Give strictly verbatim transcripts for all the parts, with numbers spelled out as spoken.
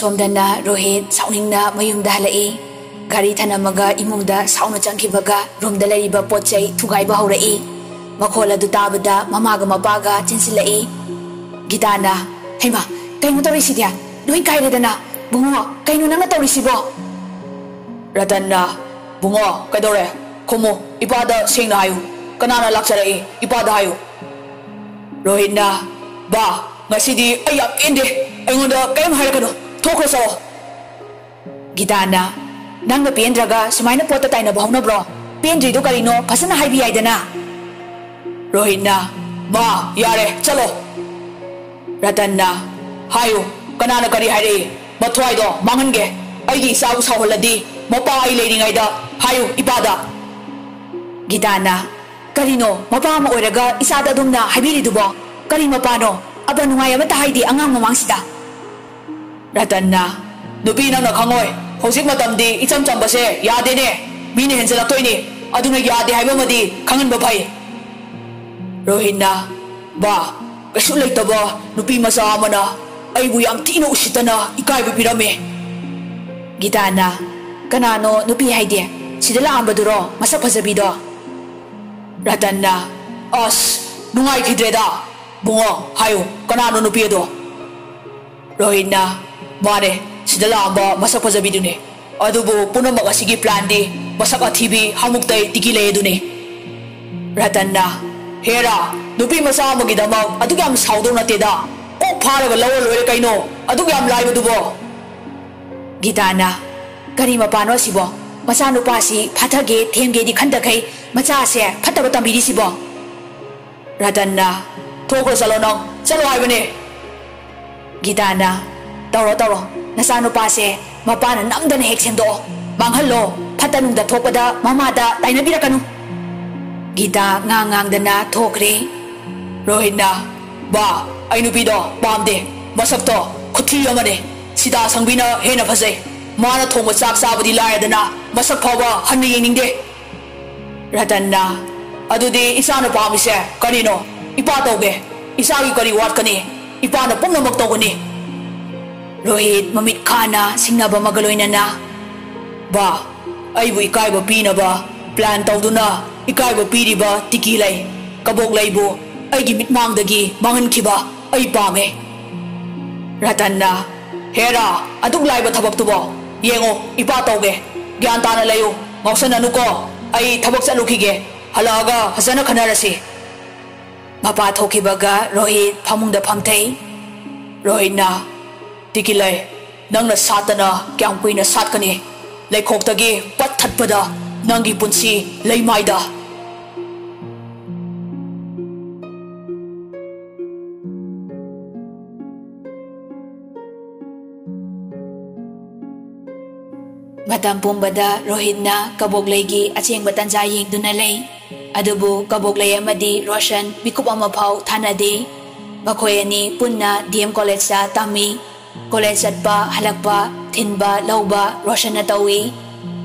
ꯁꯣꯝꯗꯅ ꯔꯣꯍꯤꯠ ꯁꯥꯎꯅꯤꯡꯅ ꯃꯌꯨꯝꯗ ꯍꯜꯂꯛꯏ꯫ ꯒꯥꯔꯤ ꯊꯅꯝꯃꯒ ꯏꯃꯨꯡꯗ ꯁꯥꯎꯅ ꯆꯪꯈꯤꯕꯒ ꯔꯨꯝꯗ ꯂꯩꯔꯤꯕ ꯄꯣꯠ ꯆꯩ ꯊꯨꯒꯥꯏꯕ ꯍꯧꯔꯛꯏ꯫ ꯃꯈꯣꯜ ꯑꯗꯨ ꯇꯥꯕꯗ ꯃꯃꯥꯒ ꯃꯄꯥꯒ ꯆꯦꯟꯁꯤꯜꯂꯛꯏ꯫ ꯒꯤꯇꯥꯅ, "ꯍꯩꯃꯥ, ꯀꯩꯅꯣ ꯇꯧꯔꯤꯁꯤꯗꯤ? ꯂꯣꯏ ꯀꯥꯏꯔꯦꯗꯅ꯫ ꯕꯨꯡꯉꯣ, ꯀꯩꯅꯣ ꯅꯪꯅ ꯇꯧꯔꯤꯁꯤꯕꯣ?" ꯔꯇꯟꯅ, "ꯕꯨꯡꯉꯣ, ꯀꯩꯗꯧꯔꯦ? ꯈꯨꯝꯃꯨ, ꯏꯄꯥꯗ ꯁꯦꯡꯅ ꯍꯥꯏꯌꯨ꯫ ꯀꯅꯥꯅ ꯂꯥꯛꯆꯔꯛꯏ? ꯏꯄꯥꯗ ꯍꯥꯏꯌꯨ꯫" ꯔꯣꯍꯤꯠꯅ, "ꯕꯥ, ꯉꯁꯤꯗꯤ ꯑꯩ ꯌꯥꯝ ꯄꯦꯟꯗꯦ꯫ ꯑꯩꯉꯣꯟꯗ ꯀꯔꯤꯝ ꯍꯥꯏꯔꯛꯀꯅꯨ꯫ ꯊꯣꯛꯈ꯭ꯔꯣ ꯆꯠꯂꯣ꯫" ꯒꯤꯇꯥꯅ, "ꯅꯪꯅ ꯄꯦꯟꯗ꯭ꯔꯒ ꯁꯨꯃꯥꯏꯅ ꯄꯣꯠꯇ ꯇꯥꯏꯅꯕ ꯍꯧꯅꯕ꯭ꯔꯣ? ꯄꯦꯟꯗ꯭ꯔꯤꯗꯣ ꯀꯔꯤꯅꯣ ꯐꯖꯅ ꯍꯥꯏꯕꯤ ꯌꯥꯏꯗꯅ꯫" ꯔꯣꯍꯤꯠꯅ, "ꯃꯥ, ꯌꯥꯔꯦ, ꯆꯠꯂꯣ꯫" ꯔꯇꯟꯅ, "ꯍꯥꯏꯌꯨ, ꯀꯅꯥꯅ ꯀꯔꯤ ꯍꯥꯏꯔꯛꯏ? ꯃꯊ꯭ꯋꯥꯏꯗꯣ ꯃꯥꯡꯍꯟꯒꯦ꯫ ꯑꯩꯒꯤ ꯏꯆꯥꯕꯨ ꯁꯥꯎꯍꯜꯂꯗꯤ ꯃꯄꯥ ꯑꯩ ꯂꯩꯔꯤꯉꯩꯗ ꯍꯥꯏꯌꯨ ꯏꯄꯥꯗ꯫" ꯒꯤꯇꯥꯅ, "ꯀꯔꯤꯅꯣ ꯃꯄꯥ ꯑꯃ ꯑꯣꯏꯔꯒ ꯏꯆꯥꯗ ꯑꯗꯨꯝꯅ ꯍꯥꯏꯕꯤꯔꯤꯗꯨꯕꯣ? ꯀꯔꯤ ꯃꯄꯥꯅꯣ? ꯑꯕ ꯅꯨꯡꯉꯥꯏ ꯑꯃꯠꯇ ꯍꯥꯏꯗꯦ ꯑꯉꯥꯡ ꯃꯃꯥꯡꯁꯤꯗ꯫" ꯔꯇꯟꯅ, "ꯅꯨꯄꯤ, ꯅꯪꯅ ꯈꯪꯉꯣꯏ꯫ ꯍꯧꯖꯤꯛ ꯃꯇꯝꯗꯤ ꯏꯆꯝ ꯆꯝꯕꯁꯦ ꯌꯥꯗꯦꯅꯦ꯫ ꯃꯤꯅ ꯍꯦꯟꯖꯜꯂꯛꯇꯣꯏꯅꯤ꯫ ꯑꯗꯨꯅ ꯌꯥꯗꯦ ꯍꯥꯏꯕꯃꯗꯤ ꯈꯪꯍꯟꯕ ꯐꯩ꯫" ꯔꯣꯍꯤꯠꯅ, "ꯕꯥ, ꯀꯩꯁꯨ ꯂꯩꯇꯕ ꯅꯨꯄꯤ ꯃꯆꯥ ꯑꯃꯅ ꯑꯩꯕꯨ ꯌꯥꯝ ꯊꯤꯅ ꯎꯁꯤꯠꯇꯅ ꯏꯀꯥꯏꯕ ꯄꯤꯔꯝꯃꯤ꯫" ꯒꯤꯇꯥꯅ, "ꯀꯅꯥꯅꯣ ꯅꯨꯄꯤ ꯍꯥꯏꯗꯤ? ꯁꯤꯗ ꯂꯥꯛꯑꯝꯕꯗꯨꯔꯣ, ꯃꯁꯛ ꯐꯖꯕꯤꯗꯣ?" ꯔꯇꯟꯅ, "ꯑꯁ, ꯅꯨꯡꯉꯥꯏꯈꯤꯗ꯭ꯔꯦꯗ꯫ ꯕꯨꯡꯉꯣ, ꯍꯥꯏꯌꯨ, ꯀꯅꯥꯅꯣ ꯅꯨꯄꯤ ꯑꯗꯣ?" ꯔꯣꯍꯤꯠꯅ, "ꯃꯥꯅꯦ, ꯁꯤꯗ ꯂꯥꯛꯑꯝꯕ ꯃꯁꯛ ꯐꯖꯕꯤꯗꯨꯅꯦ꯫ ꯑꯗꯨꯕꯨ ꯄꯨꯝꯅꯃꯛ ꯑꯁꯤꯒꯤ ꯄ꯭ꯂꯥꯟꯗꯤ ꯃꯁꯛ ꯑꯊꯤꯕꯤ ꯍꯥꯃꯨꯛꯇꯩ ꯇꯤꯀꯤ ꯂꯩ ꯑꯗꯨꯅꯤ꯫" ꯔꯇꯟꯅ, "ꯍꯦꯔꯥ, ꯅꯨꯄꯤ ꯃꯆꯥ ꯑꯃꯒꯤꯗꯃꯛ ꯑꯗꯨꯛ ꯌꯥꯝ ꯁꯥꯎꯗꯧ ꯅꯠꯇꯦꯗ꯫ ꯀꯣꯛ ꯐꯥꯔꯒ ꯂꯧꯔ ꯂꯣꯏꯔꯦ ꯀꯩꯅꯣ, ꯑꯗꯨꯛ ꯌꯥꯝ ꯂꯥꯏꯕꯗꯨꯕꯣ꯫" ꯒꯤꯇꯥꯅ, "ꯀꯔꯤ ꯃꯄꯥꯅꯣ ꯑꯁꯤꯕꯣ? ꯃꯆꯥꯅꯨꯄꯥꯁꯤ ꯐꯥꯊꯒꯦ ꯊꯦꯝꯒꯦꯗꯤ ꯈꯟꯗꯈꯩ ꯃꯆꯥꯁꯦ ꯐꯠꯇꯕ ꯇꯝꯕꯤꯔꯤꯁꯤꯕꯣ?" ꯔꯇꯟꯅ, "ꯊꯣꯛꯈ꯭ꯔꯣ ꯆꯠꯂꯣ ꯅꯪ, ꯆꯠꯂꯣ ꯍꯥꯏꯕꯅꯦ꯫" ꯒꯤꯇꯥꯅ, "ꯇꯧꯔꯣ ꯇꯧꯔꯣ, ꯅꯆꯥꯅꯨꯄꯥꯁꯦ ꯃꯄꯥꯅ ꯅꯝꯗꯅ ꯍꯦꯛ ꯁꯦꯝꯗꯣꯛꯑꯣ, ꯃꯥꯡꯍꯜꯂꯣ, ꯐꯠꯇ ꯅꯨꯡꯗ ꯊꯣꯛꯄꯗ ꯃꯃꯥꯗ ꯇꯥꯏꯅꯕꯤꯔꯛꯀꯅꯨ꯫" ꯒꯤꯇꯥ ꯉꯥꯡ ꯉꯥꯡꯗꯅ ꯊꯣꯛꯈ꯭ꯔꯦ꯫ ꯔꯣꯍꯤꯠꯅ, "ꯕꯥ, ꯑꯩ ꯅꯨꯄꯤꯗꯣ ꯄꯥꯝꯗꯦ, ꯃꯁꯛꯇꯣ ꯈꯨꯊꯤ ꯑꯃꯅꯦ꯫ ꯁꯤꯇꯥ ꯁꯪꯕꯤꯅ ꯍꯦꯟꯅ ꯐꯖꯩ꯫ ꯃꯥꯅ ꯊꯣꯡꯕ ꯆꯥꯛ ꯆꯥꯕꯗꯤ ꯂꯥꯏꯔꯗꯅ ꯃꯁꯛ ꯐꯥꯎꯕ ꯍꯟꯅ ꯌꯦꯡꯅꯤꯡꯗꯦ꯫" ꯔꯇꯟꯅ, "ꯑꯗꯨꯗꯤ ꯏꯆꯥꯅ ꯄꯥꯝꯃꯤꯁꯦ ꯀꯔꯤꯅꯣ? ꯏꯄꯥ ꯇꯧꯒꯦ꯫ ꯏꯆꯥꯒꯤ ꯀꯔꯤ ꯋꯥꯠꯀꯅꯤ? ꯏꯄꯥꯅ ꯄꯨꯝꯅꯃꯛ ꯇꯧꯒꯅꯤ꯫" ꯔꯣꯍꯤꯠ ꯃꯃꯤꯠ ꯈꯥꯅ ꯁꯤꯡꯅꯕ ꯑꯃꯒ ꯂꯣꯏꯅꯅ, "ꯕꯥ, ꯑꯩꯕꯨ ꯏꯀꯥꯏꯕ ꯄꯤꯅꯕ ꯄ꯭ꯂꯥꯟ ꯇꯧꯗꯨꯅ ꯏꯀꯥꯏꯕ ꯄꯤꯔꯤꯕ ꯇꯤꯀꯤ ꯂꯩ, ꯀꯕꯣꯛ ꯂꯩꯕꯨ ꯑꯩꯒꯤ ꯃꯤꯠꯃꯥꯡꯗꯒꯤ ꯃꯥꯡꯍꯟꯈꯤꯕ ꯑꯩ ꯄꯥꯝꯃꯦ꯫" ꯔꯇꯟꯅ, "ꯍꯦꯔꯥ, ꯑꯗꯨꯛ ꯂꯥꯏꯕ ꯊꯕꯛꯇꯨꯕꯣ? ꯌꯦꯡꯉꯣ, ꯏꯄꯥ ꯇꯧꯒꯦ꯫ ꯒ꯭ꯌꯥꯟ ꯇꯥꯅ ꯂꯩꯌꯨ, ꯉꯥꯎꯁꯟꯅꯅꯨꯀꯣ꯫ ꯑꯩ ꯊꯕꯛ ꯆꯠꯂꯨꯈꯤꯒꯦ, ꯍꯜꯂꯛꯑꯒ ꯐꯖꯅ ꯈꯟꯅꯔꯁꯤ꯫" ꯃꯄꯥ ꯊꯣꯛꯈꯤꯕꯒ ꯔꯣꯍꯤꯠ ꯐꯃꯨꯡꯗ ꯐꯝꯊꯩ꯫ ꯔꯣꯍꯤꯠꯅ, "ꯇꯤꯀꯤꯂꯩ, ꯅꯪꯅ ꯁꯥꯠꯇꯅ ꯀꯌꯥꯝ ꯀꯨꯏꯅ ꯁꯥꯠꯀꯅꯤ? ꯂꯩꯈꯣꯛꯇꯒꯤ ꯄꯠ ꯊꯠꯄꯗ ꯅꯪꯒꯤ ꯄꯨꯟꯁꯤ ꯂꯩꯃꯥꯏꯗ꯫" ꯃꯇꯝ ꯄꯨꯝꯕꯗ ꯔꯣꯍꯤꯠꯅ ꯀꯕꯣꯛꯂꯩꯒꯤ ꯑꯆꯦꯡꯕ ꯇꯥꯟꯖꯥ ꯌꯦꯡꯗꯨꯅ ꯂꯩ꯫ ꯑꯗꯨꯕꯨ ꯀꯕꯣꯛꯂꯩ ꯑꯃꯗꯤ ꯔꯣꯁꯟ ꯃꯤꯀꯨꯞ ꯑꯃꯐꯥꯎ ꯊꯥꯅꯗꯦ꯫ ꯃꯈꯣꯏ ꯑꯅꯤ ꯄꯨꯟꯅ ꯗꯤ ꯑꯦꯝ ꯀꯣꯂꯦꯖꯇ ꯇꯝꯃꯤ꯫ ꯀꯣꯂꯦꯖ ꯆꯠꯄ, ꯍꯜꯂꯛꯄ, ꯊꯤꯟꯕ, ꯂꯧꯕ ꯔꯣꯁꯟꯅ ꯇꯧꯏ꯫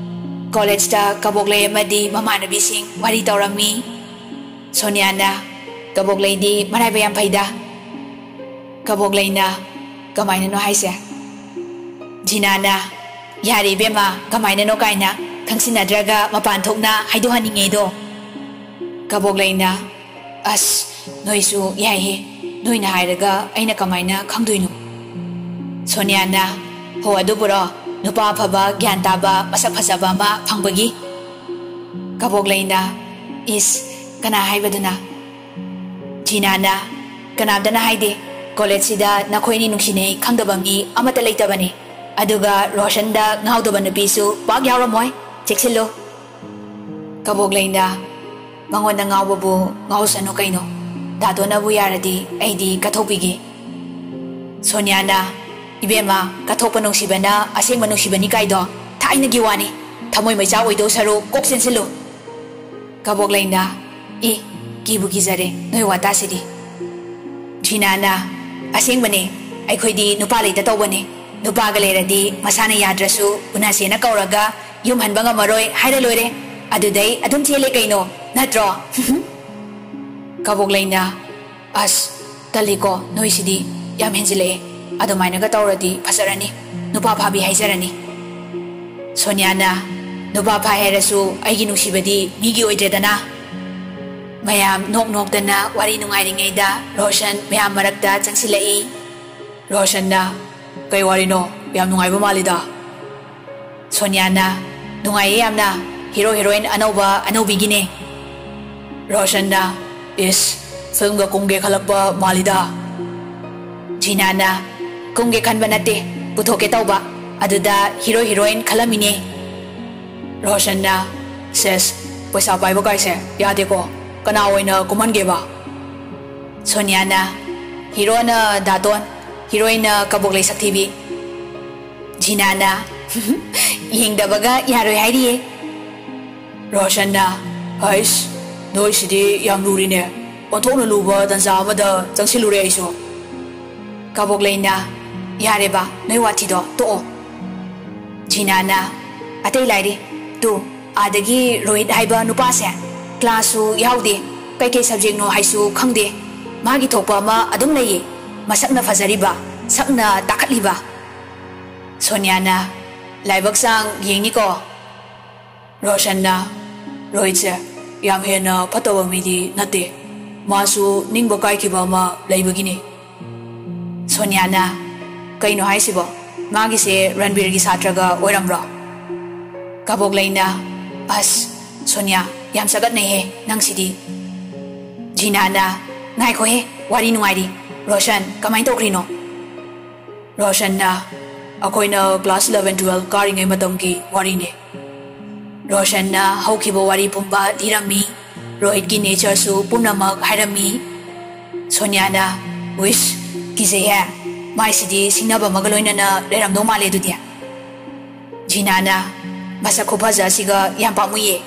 ꯀꯣꯂꯦꯖꯇ ꯀꯕꯣꯛꯂꯩ ꯑꯃꯗꯤ ꯃꯃꯥꯟꯅꯕꯤꯁꯤꯡ ꯋꯥꯔꯤ ꯇꯧꯔꯝꯃꯤ꯫ ꯁꯣꯅꯤꯌꯥꯅ, "ꯀꯕꯣꯛꯂꯩꯗꯤ ꯃꯔꯥꯏꯕꯛ ꯌꯥꯝ ꯐꯩꯗ꯫" ꯀꯕꯣꯛꯂꯩꯅ, "ꯀꯃꯥꯏꯅꯅꯣ ꯍꯥꯏꯁꯦ?" ꯖꯤꯅꯥꯅ, "ꯌꯥꯔꯦ ꯏꯕꯦꯝꯃ, ꯀꯃꯥꯏꯅꯅꯣ ꯀꯥꯏꯅ, ꯈꯪꯁꯤꯟꯅꯗ꯭ꯔꯒ ꯃꯄꯥꯟ ꯊꯣꯛꯅ ꯍꯥꯏꯗꯣꯛꯍꯟꯅꯤꯡꯉꯦꯗꯣ꯫" ꯀꯕꯣꯛꯂꯩꯅ, "ꯑꯁ, ꯅꯣꯏꯁꯨ ꯌꯥꯏꯍꯦ, ꯅꯣꯏꯅ ꯍꯥꯏꯔꯒ ꯑꯩꯅ ꯀꯃꯥꯏꯅ ꯈꯪꯗꯣꯏꯅꯣ?" ꯁꯣꯅꯤꯌꯥꯅ, "ꯍꯣ ꯑꯗꯨꯕꯨꯔꯣ, ꯅꯨꯄꯥ ꯑꯐꯕ, ꯒ꯭ꯌꯥꯟ ꯇꯥꯕ, ꯃꯁꯛ ꯐꯖꯕ ꯑꯃ ꯐꯪꯕꯒꯤ?" ꯀꯕꯣꯛꯂꯩꯅ, "ꯏꯁ, ꯀꯅꯥ ꯍꯥꯏꯕꯗꯨꯅ?" ꯖꯤꯅꯥꯅ, "ꯀꯅꯥꯝꯇꯅ ꯍꯥꯏꯗꯦ꯫ ꯀꯣꯂꯦꯖꯁꯤꯗ ꯅꯈꯣꯏꯅꯤ ꯅꯨꯡꯁꯤꯅꯩ ꯈꯪꯗꯕ ꯃꯤ ꯑꯃꯠꯇ ꯂꯩꯇꯕꯅꯤ꯫ ꯑꯗꯨꯒ ꯔꯣꯁꯟꯗ ꯉꯥꯎꯗꯕ ꯅꯨꯄꯤꯁꯨ ꯄꯥꯛ ꯌꯥꯎꯔꯝꯃꯣꯏ꯫ ꯆꯦꯛꯁꯤꯜꯂꯨ꯫" ꯀꯕꯣꯛꯂꯩꯅ, "ꯃꯉꯣꯟꯗ ꯉꯥꯎꯕꯕꯨ ꯉꯥꯎꯁꯅꯨ ꯀꯩꯅꯣ꯫ ꯗꯥꯇꯣꯅꯕꯨ ꯌꯥꯔꯗꯤ ꯑꯩꯗꯤ ꯀꯠꯊꯣꯛꯄꯤꯒꯦ꯫" ꯁꯣꯅꯤꯌꯥꯅ, "ꯏꯕꯦꯝꯃ, ꯀꯠꯊꯣꯛꯄ ꯅꯨꯡꯁꯤꯕꯅ ꯑꯁꯦꯡꯕ ꯅꯨꯡꯁꯤꯕꯅꯤ ꯀꯥꯏꯗꯣ ꯊꯥꯏꯅꯒꯤ ꯋꯥꯅꯤ꯫ ꯊꯃꯣꯏ ꯃꯩꯆꯥ ꯑꯣꯏꯗꯧ ꯁꯔꯨꯛ ꯀꯣꯛ ꯆꯦꯟꯁꯤꯜꯂꯨ꯫" ꯀꯕꯣꯛꯂꯩꯅ, "ꯏ, ꯀꯤꯕꯨ ꯀꯤꯖꯔꯦ ꯅꯣꯏ ꯋꯥꯇꯥꯁꯤꯗꯤ꯫" ꯖꯤꯅꯥꯅ, "ꯑꯁꯦꯡꯕꯅꯦ, ꯑꯩꯈꯣꯏꯗꯤ ꯅꯨꯄꯥ ꯂꯩꯇ ꯇꯧꯕꯅꯦ꯫ ꯅꯨꯄꯥꯒ ꯂꯩꯔꯗꯤ ꯃꯁꯥꯅ ꯌꯥꯗ꯭ꯔꯁꯨ ꯎꯅꯁꯦꯅ ꯀꯧꯔꯒ ꯌꯨꯝ ꯍꯟꯕ ꯉꯝꯃꯔꯣꯏ ꯍꯥꯏꯔ ꯂꯣꯏꯔꯦ꯫ ꯑꯗꯨꯗꯩ ꯑꯗꯨꯝ ꯆꯦꯜꯂꯦ ꯀꯩꯅꯣ, ꯅꯠꯇ꯭ꯔꯣ?" ꯀꯕꯣꯛꯂꯩꯅ, "ꯑꯁ, ꯇꯜꯂꯤꯀꯣ ꯅꯣꯏꯁꯤꯗꯤ, ꯌꯥꯝ ꯍꯦꯟꯖꯤꯜꯂꯛꯑꯦ꯫ ꯑꯗꯨꯃꯥꯏꯅꯒ ꯇꯧꯔꯗꯤ ꯐꯖꯔꯅꯤ, ꯅꯨꯄꯥ ꯐꯥꯕꯤ ꯍꯥꯏꯖꯔꯅꯤ꯫ ꯁꯣꯅꯤꯌꯥꯅ, "ꯅꯨꯄꯥ ꯐꯥꯏ ꯍꯥꯏꯔꯁꯨ ꯑꯩꯒꯤ ꯅꯨꯡꯁꯤꯕꯗꯤ ꯃꯤꯒꯤ ꯑꯣꯏꯗ꯭ꯔꯦꯗꯅ"꯫ ꯃꯌꯥꯝ ꯅꯣꯛ ꯅꯣꯛꯇꯅ ꯋꯥꯔꯤ ꯅꯨꯡꯉꯥꯏꯔꯤꯉꯩꯗ ꯔꯣꯁꯟ ꯃꯌꯥꯝ ꯃꯔꯛꯇ ꯆꯪꯁꯤꯜꯂꯛꯏ꯫ ꯔꯣꯁꯟꯅ, "ꯀꯩ ꯋꯥꯔꯤꯅꯣ? ꯌꯥꯝ ꯅꯨꯡꯉꯥꯏꯕ ꯃꯥꯜꯂꯤꯗ"꯫ ꯁꯣꯅꯤꯌꯥꯅ, "ꯅꯨꯡꯉꯥꯏꯌꯦ ꯌꯥꯝꯅ, ꯍꯤꯔꯣ ꯍꯤꯔꯣꯏꯟ ꯑꯅꯧꯕ ꯑꯅꯧꯕꯤꯒꯤꯅꯦ"꯫ ꯔꯣꯁꯟꯅ, "ꯏꯁ, ꯐꯤꯂꯝꯒ ꯀꯨꯝꯒꯦ ꯈꯜꯂꯛꯄ ꯃꯥꯜꯂꯤꯗ"꯫ ꯖꯤꯅꯥꯅ, "ꯀꯨꯝꯒꯦ ꯈꯟꯕ ꯅꯠꯇꯦ, ꯄꯨꯊꯣꯛꯀꯦ ꯇꯧꯕ, ꯑꯗꯨꯗ ꯍꯤꯔꯣ ꯍꯤꯔꯣꯏꯟ ꯈꯜꯂꯝꯃꯤꯅꯦ"꯫ ꯔꯣꯁꯟꯅ, "ꯁꯦꯁ, ꯄꯩꯁꯥ ꯄꯥꯏꯕ ꯀꯥꯏꯁꯦ ꯌꯥꯗꯦꯀꯣ, ꯀꯅꯥ ꯑꯣꯏꯅ ꯀꯨꯝꯍꯟꯒꯦꯕ"꯫ ꯁꯣꯅꯤꯌꯥꯅ, "ꯍꯤꯔꯣꯅ ꯗꯥꯇꯣꯟ, ꯍꯤꯔꯣꯏꯟꯅ ꯀꯕꯣꯛꯂꯩ ꯁꯛꯊꯤꯕꯤ"꯫ ꯖꯤꯅꯥꯅ, "ꯌꯦꯡꯗꯕꯒ ꯌꯥꯔꯣꯏ ꯍꯥꯏꯔꯤꯌꯦ"꯫ ꯔꯣꯁꯟꯅ, "ꯍꯩꯁ, ꯅꯣꯏꯁꯤꯗꯤ ꯌꯥꯝ ꯂꯨꯔꯤꯅꯦ, ꯑꯣꯟꯊꯣꯛꯅ ꯂꯨꯕ ꯇꯟꯖꯥ ꯑꯃꯗ ꯆꯪꯁꯤꯜꯂꯨꯔꯦ ꯑꯩꯁꯨ"꯫ ꯀꯕꯣꯛꯂꯩꯅ, "ꯌꯥꯔꯦꯕ, ꯅꯣꯏ ꯋꯥꯊꯤꯗꯣ ꯇꯣꯛꯑꯣ"꯫ ꯖꯤꯅꯥꯅ, "ꯑꯇꯩ ꯂꯥꯏꯔꯤ, ꯇꯨ, ꯑꯥꯗꯒꯤ ꯔꯣꯍꯤꯠ ꯍꯥꯏꯕ ꯅꯨꯄꯥꯁꯦ ꯀ꯭ꯂꯥꯁꯁꯨ ꯌꯥꯎꯗꯦ, ꯀꯩꯀꯩ ꯁꯕꯖꯦꯛꯅꯣ ꯍꯥꯏꯁꯨ ꯈꯪꯗꯦ, ꯃꯥꯒꯤ ꯊꯣꯛꯄ ꯑꯃ ꯑꯗꯨꯝ ꯂꯩꯌꯦ, ꯃꯁꯛꯅ ꯐꯖꯔꯤꯕ, ꯁꯛꯅ ꯇꯥꯈꯠꯂꯤꯕ"꯫ ꯁꯣꯅꯤꯌꯥꯅ, "ꯂꯥꯏꯕꯛ ꯆꯥꯡ ꯌꯦꯡꯅꯤꯀꯣ"꯫ ꯔꯣꯁꯟꯅ, "ꯔꯣꯍꯤꯠꯁꯦ ꯌꯥꯝ ꯍꯦꯟꯅ ꯐꯠꯇꯕ ꯃꯤꯗꯤ ꯅꯠꯇꯦ, ꯃꯥꯁꯨ ꯅꯤꯡꯕ ꯀꯥꯏꯈꯤꯕ ꯑꯃ ꯂꯩꯕꯒꯤꯅꯤ"꯫ ꯁꯣꯅꯤꯌꯥꯅ, "ꯀꯩꯅꯣ ꯍꯥꯏꯁꯤꯕꯣ? ꯃꯥꯒꯤꯁꯦ ꯔꯟꯕꯤꯔꯒꯤ ꯁꯥꯇ꯭ꯔꯒ ꯑꯣꯏꯔꯝꯕ꯭ꯔꯣ?" ꯀꯕꯣꯛꯂꯩꯅ, "ꯑꯁ, ꯁꯣꯅꯤꯌꯥ, ꯌꯥꯝ ꯆꯒꯠꯅꯩꯍꯦ ꯅꯪꯁꯤꯗꯤ"꯫ ꯖꯤꯅꯥꯅ, "ꯉꯥꯏꯈꯣꯍꯦ, ꯋꯥꯔꯤ ꯅꯨꯡꯉꯥꯏꯔꯤ꯫ ꯔꯣꯁꯟ, ꯀꯃꯥꯏꯅ ꯇꯧꯈ꯭ꯔꯤꯅꯣ?" ꯔꯣꯁꯟꯅ, "ꯑꯩꯈꯣꯏꯅ class eleven twelve ꯀꯥꯔꯤꯉꯩ ꯃꯇꯝꯒꯤ ꯋꯥꯔꯤꯅꯦ"꯫ ꯔꯣꯁꯟꯅ ꯍꯧꯈꯤꯕ ꯋꯥꯔꯤ ꯄꯨꯝꯕ ꯂꯤꯔꯝꯃꯤ꯫ ꯔꯣꯍꯤꯠꯀꯤ natureꯁꯨ ꯄꯨꯝꯅꯃꯛ ꯍꯥꯏꯔꯝꯃꯤ꯫ ꯁꯣꯅꯤꯌꯥꯅ, "ꯋꯤꯁ, ꯀꯤꯖꯩꯍꯦ꯫ ꯃꯥꯏꯁꯤꯗꯤ ꯁꯤꯡꯅꯕ ꯑꯃꯒ ꯂꯣꯏꯅꯅ ꯂꯩꯔꯝꯗꯧ ꯃꯥꯜꯂꯦ ꯑꯗꯨꯗꯤ"꯫ ꯖꯤꯅꯥꯅ, "ꯃꯁꯛ ꯈꯨꯐꯖ ꯑꯁꯤꯒ ꯌꯥꯝ ꯄꯥꯝꯃꯨꯏꯌꯦ"꯫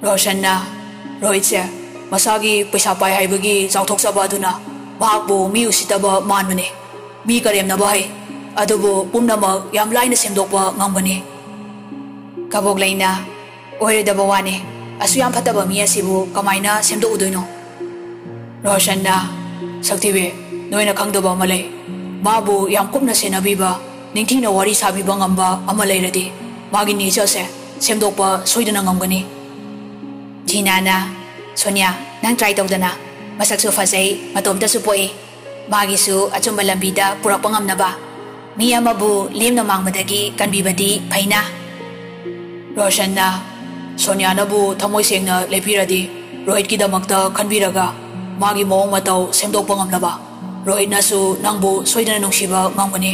ꯔꯣꯁꯟꯅ, "ꯔꯣꯍꯤꯠꯁꯦ ꯃꯁꯥꯒꯤ ꯄꯩꯁꯥ ꯄꯥꯏ ꯍꯥꯏꯕꯒꯤ ꯆꯥꯎꯊꯣꯛꯆꯕ ꯑꯗꯨꯅ ꯃꯍꯥꯛꯄꯨ ꯃꯤ ꯎꯁꯤꯠꯇꯕ ꯃꯥꯟꯕꯅꯦ꯫ ꯃꯤ ꯀꯔꯦꯝꯅꯕ ꯍꯩ, ꯑꯗꯨꯕꯨ ꯄꯨꯝꯅꯃꯛ ꯌꯥꯝ ꯂꯥꯏꯅ ꯁꯦꯝꯗꯣꯛꯄ ꯉꯝꯒꯅꯤ"꯫ ꯀꯕꯣꯛꯂꯩꯅ, "ꯑꯣꯏꯔꯣꯏꯗꯕ ꯋꯥꯅꯦ, ꯑꯁꯨꯛ ꯌꯥꯝ ꯐꯠꯇꯕ ꯃꯤ ꯑꯁꯤꯕꯨ ꯀꯃꯥꯏꯅ ꯁꯦꯝꯗꯣꯛꯎꯗꯣꯏꯅꯣ?" ꯔꯣꯁꯟꯅ, "ꯁꯛꯊꯤꯕꯤ, ꯅꯣꯏꯅ ꯈꯪꯗꯕ ꯑꯃ ꯂꯩ꯫ ꯃꯥꯕꯨ ꯌꯥꯝ ꯀꯨꯞꯅ ꯁꯦꯟꯅꯕꯤꯕ, ꯅꯤꯡꯊꯤꯅ ꯋꯥꯔꯤ ꯁꯥꯕꯤꯕ ꯉꯝꯕ ꯑꯃ ꯂꯩꯔꯗꯤ ꯃꯥꯒꯤ natureꯁꯦ ꯁꯦꯝꯗꯣꯛꯄ ꯁꯣꯏꯗꯅ ꯉꯝꯒꯅꯤ꯫ ꯖꯤꯅꯥꯅ, "ꯁꯣꯅꯤꯌꯥ, ꯅꯪ try ꯇꯧꯗꯅ꯫ ꯃꯁꯛꯁꯨ ꯐꯖꯩ, ꯃꯇꯣꯝꯇꯁꯨ ꯄꯣꯛꯏ꯫ ꯃꯥꯒꯤꯁꯨ ꯑꯆꯨꯝꯕ ꯂꯝꯕꯤꯗ ꯄꯨꯔꯛꯄ ꯉꯝꯅꯕ꯫ ꯃꯤ ꯑꯃꯕꯨ ꯂꯦꯝꯅ ꯃꯥꯡꯕꯗꯒꯤ ꯀꯟꯕꯤꯕꯗꯤ ꯐꯩꯅ꯫" ꯔꯣꯁꯟꯅ, "ꯁꯣꯅꯤꯌꯥꯅꯕꯨ ꯊꯃꯣꯏ ꯁꯦꯡꯅ ꯂꯦꯞꯄꯤꯔꯗꯤ, ꯔꯣꯍꯤꯠꯀꯤꯗꯃꯛꯇ ꯈꯟꯕꯤꯔꯒ ꯃꯥꯒꯤ ꯃꯑꯣꯡ ꯃꯇꯧ ꯁꯦꯝꯗꯣꯛꯄ ꯉꯝꯅꯕ, ꯔꯣꯍꯤꯠꯅꯁꯨ ꯅꯪꯕꯨ ꯁꯣꯏꯗꯅ ꯅꯨꯡꯁꯤꯕ ꯉꯝꯒꯅꯤ꯫"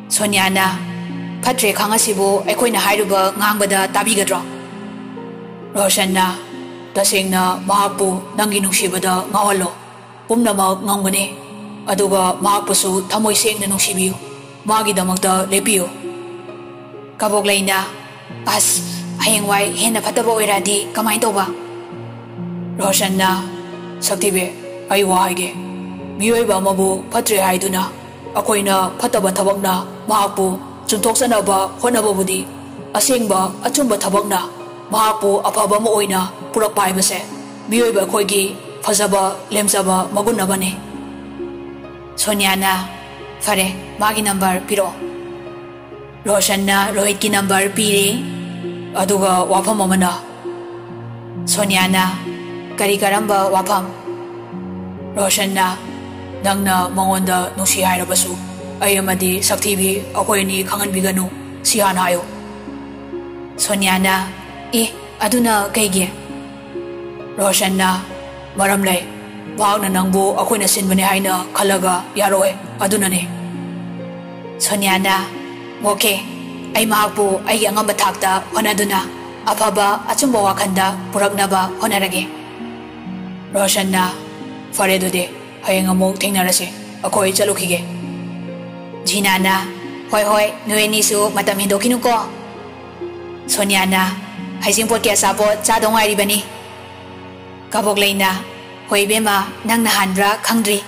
ꯁꯣꯅꯤꯌꯥꯅ, "ꯐꯠꯇ꯭ꯔꯦ ꯈꯪꯉꯁꯤꯕꯨ ꯑꯩꯈꯣꯏꯅ ꯍꯥꯏꯔꯨꯕ ꯉꯥꯡꯕꯗ ꯇꯥꯕꯤꯒꯗ꯭ꯔꯣ?" ꯔꯣꯁꯟꯅ, "ꯇꯁꯦꯡꯅ ꯃꯍꯥꯛꯄꯨ ꯅꯪꯒꯤ ꯅꯨꯡꯁꯤꯕꯗ ꯉꯥꯎꯍꯜꯂꯣ꯫ ꯄꯨꯝꯅꯃꯛ ꯉꯝꯒꯅꯤ꯫ ꯑꯗꯨꯒ ꯃꯍꯥꯛꯄꯨꯁꯨ ꯊꯃꯣꯏ ꯁꯦꯡꯅ ꯅꯨꯡꯁꯤꯕꯤꯌꯨ꯫ ꯃꯥꯒꯤꯗꯃꯛꯇ ꯂꯦꯞꯄꯤꯌꯨ꯫" ꯀꯕꯣꯛꯂꯩꯅ, "ꯑꯁ, ꯍꯌꯦꯡꯋꯥꯏ ꯍꯦꯟꯅ ꯐꯠꯇꯕ ꯑꯣꯏꯔꯛꯑꯗꯤ ꯀꯃꯥꯏꯅ ꯇꯧꯕ?" ꯔꯣꯁꯟꯅ, "ꯁꯛꯊꯤꯕꯤ, ꯑꯩ ꯋꯥ ꯍꯥꯏꯒꯦ꯫ ꯃꯤꯑꯣꯏꯕ ꯑꯃꯕꯨ ꯐꯠꯇ꯭ꯔꯦ ꯍꯥꯏꯗꯨꯅ ꯑꯩꯈꯣꯏꯅ ꯐꯠꯇꯕ ꯊꯕꯛꯅ ꯃꯍꯥꯛꯄꯨ ꯆꯨꯝꯊꯣꯛꯆꯅꯕ ꯍꯣꯠꯅꯕꯕꯨꯗꯤ, ꯑꯁꯦꯡꯕ ꯑꯆꯨꯝꯕ ꯊꯕꯛꯅ ꯃꯍꯥꯛꯄꯨ ꯑꯐꯕ ꯑꯃ ꯑꯣꯏꯅ ꯄꯨꯔꯛꯄ ꯍꯥꯏꯕꯁꯦ ꯃꯤꯑꯣꯏꯕ ꯑꯩꯈꯣꯏꯒꯤ ꯐꯖꯕ, ꯂꯦꯝꯖꯕ ꯃꯒꯨꯟ ꯑꯃꯅꯤ꯫" ꯁꯣꯅꯤꯌꯥꯅ, "ꯐꯔꯦ, ꯃꯥꯒꯤ number ꯄꯤꯔꯛꯑꯣ꯫" ꯔꯣꯁꯟꯅ ꯔꯣꯍꯤꯠꯀꯤ number ꯄꯤꯔꯦ꯫ ꯑꯗꯨꯒ ꯋꯥꯐꯝ ꯑꯃꯅ, ꯁꯣꯅꯤꯌꯥꯅ, "ꯀꯔꯤ ꯀꯔꯝꯕ ꯋꯥꯐꯝ?" ꯔꯣꯁꯟꯅ, "ꯅꯪꯅ ꯃꯉꯣꯟꯗ ꯅꯨꯡꯁꯤ ꯍꯥꯏꯔꯕꯁꯨ, ꯑꯩ ꯑꯃꯗꯤ ꯁꯛꯊꯤꯕꯤ ꯑꯩꯈꯣꯏ ꯑꯅꯤ ꯈꯪꯍꯟꯕꯤꯒꯅꯨ, ꯁꯤ ꯍꯥꯟꯅ ꯍꯥꯏꯌꯨ꯫" ꯁꯣꯅꯤꯌꯥꯅ, "ꯑꯦ, ꯑꯗꯨꯅ ꯀꯩꯒꯤ?" ꯔꯣꯁꯟꯅ, "ꯃꯔꯝ ꯂꯩ꯫ ꯃꯍꯥꯛꯅ ꯅꯪꯕꯨ ꯑꯩꯈꯣꯏꯅ ꯁꯤꯟꯕꯅꯤ ꯍꯥꯏꯅ ꯈꯜꯂꯒ ꯌꯥꯔꯛꯑꯣꯏ, ꯑꯗꯨꯅꯅꯤ꯫" ꯁꯣꯅꯤꯌꯥꯅ, "ꯑꯣꯀꯦ, ꯑꯩ ꯃꯍꯥꯛꯄꯨ ꯑꯩꯒꯤ ꯑꯉꯝꯕ ꯊꯥꯛꯇ ꯍꯣꯠꯅꯗꯨꯅ ꯑꯐꯕ ꯑꯆꯨꯝꯕ ꯋꯥꯈꯜꯗ ꯄꯨꯔꯛꯅꯕ ꯍꯣꯠꯅꯔꯒꯦ꯫" ꯔꯣꯁꯟꯅ, "ꯐꯔꯦ ꯑꯗꯨꯗꯤ, ꯍꯌꯦꯡ ꯑꯃꯨꯛ ꯊꯦꯡꯅꯔꯁꯤ꯫ ꯑꯩꯈꯣꯏ ꯆꯠꯂꯨꯈꯤꯒꯦ꯫" ꯖꯤꯅꯥꯅ, "ꯍꯣꯏ ꯍꯣꯏ, ꯅꯣꯏ ꯑꯅꯤꯁꯨ ꯃꯇꯝ ꯍꯦꯟꯗꯣꯛꯈꯤꯅꯨꯀꯣ꯫" ꯁꯣꯅꯤꯌꯥꯅ, "ꯍꯩꯖꯤꯡꯄꯣꯠꯀꯤ ꯑꯆꯥꯄꯣꯠ ꯆꯥꯗꯧ ꯉꯥꯏꯔꯤꯕꯅꯤ꯫" ꯀꯕꯣꯛꯂꯩꯅ, "ꯍꯣꯏ ꯏꯕꯦꯝꯃ, ꯅꯪꯅ ꯍꯥꯟꯕ꯭ꯔꯥ ꯈꯪꯗ꯭ꯔꯤ꯫"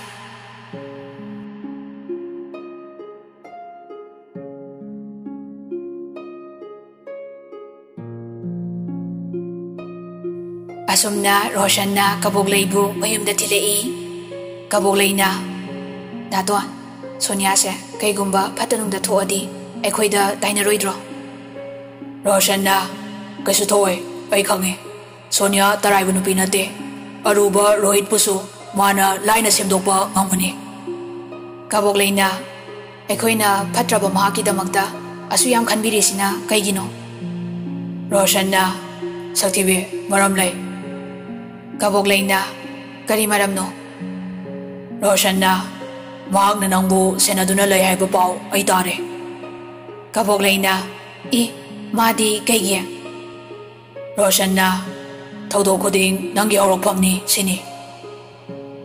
ꯑꯁꯨꯝꯅ ꯔꯣꯁꯟꯅ ꯀꯕꯣꯛꯂꯩꯕꯨ ꯃꯌꯨꯝꯗ ꯊꯤꯜꯂꯛꯏ꯫ ꯀꯕꯣꯛꯂꯩꯅ, "ꯗꯥꯇꯣꯟ, ꯁꯣꯅꯤꯌꯥꯁꯦ ꯀꯩꯒꯨꯝꯕ ꯐꯠꯇ ꯅꯨꯡꯗ ꯊꯣꯛꯑꯗꯤ ꯑꯩꯈꯣꯏꯗ ꯇꯥꯏꯅꯔꯣꯏꯗ꯭ꯔꯣ? ꯔꯣꯁꯟꯅ, "ꯀꯩꯁꯨ ꯊꯣꯛꯑꯣꯏ, ꯑꯩ ꯈꯪꯉꯦ꯫ ꯁꯣꯅꯤꯌꯥ ꯇꯔꯥꯏꯕ ꯅꯨꯄꯤ ꯅꯠꯇꯦ, ꯑꯔꯨꯕ ꯔꯣꯍꯤꯠꯄꯨꯁꯨ ꯃꯥꯅ ꯂꯥꯏꯅ ꯁꯦꯝꯗꯣꯛꯄ ꯉꯝꯒꯅꯤ꯫" ꯀꯕꯣꯛꯂꯩꯅ, "ꯑꯩꯈꯣꯏꯅ ꯐꯠꯇ꯭ꯔꯕ ꯃꯍꯥꯛꯀꯤꯗꯃꯛꯇ ꯑꯁꯨꯛ ꯌꯥꯝ ꯈꯟꯕꯤꯔꯤꯁꯤꯅ ꯀꯩꯒꯤꯅꯣ?" ꯔꯣꯁꯟꯅ, "ꯁꯛꯊꯤꯕꯤ, ꯃꯔꯝ ꯂꯩ꯫" ꯀꯕꯣꯛꯂꯩꯅ, "ꯀꯔꯤ ꯃꯔꯝꯅꯣ?" ꯔꯣꯁꯟꯅ, "ꯃꯍꯥꯛꯅ ꯅꯪꯕꯨ ꯁꯦꯟꯅꯗꯨꯅ ꯂꯩ ꯍꯥꯏꯕ ꯄꯥꯎ ꯑꯩ ꯇꯥꯔꯦ꯫" ꯀꯕꯣꯛꯂꯩꯅ, "ꯏ, ꯃꯥꯗꯤ ꯀꯩꯒꯤ?" ꯔꯣꯁꯟꯅ, "ꯊꯧꯗꯣꯛ ꯈꯨꯗꯤꯡ ꯅꯪꯒꯤ ꯍꯧꯔꯛꯐꯝꯅꯤ ꯁꯤꯅꯤ꯫"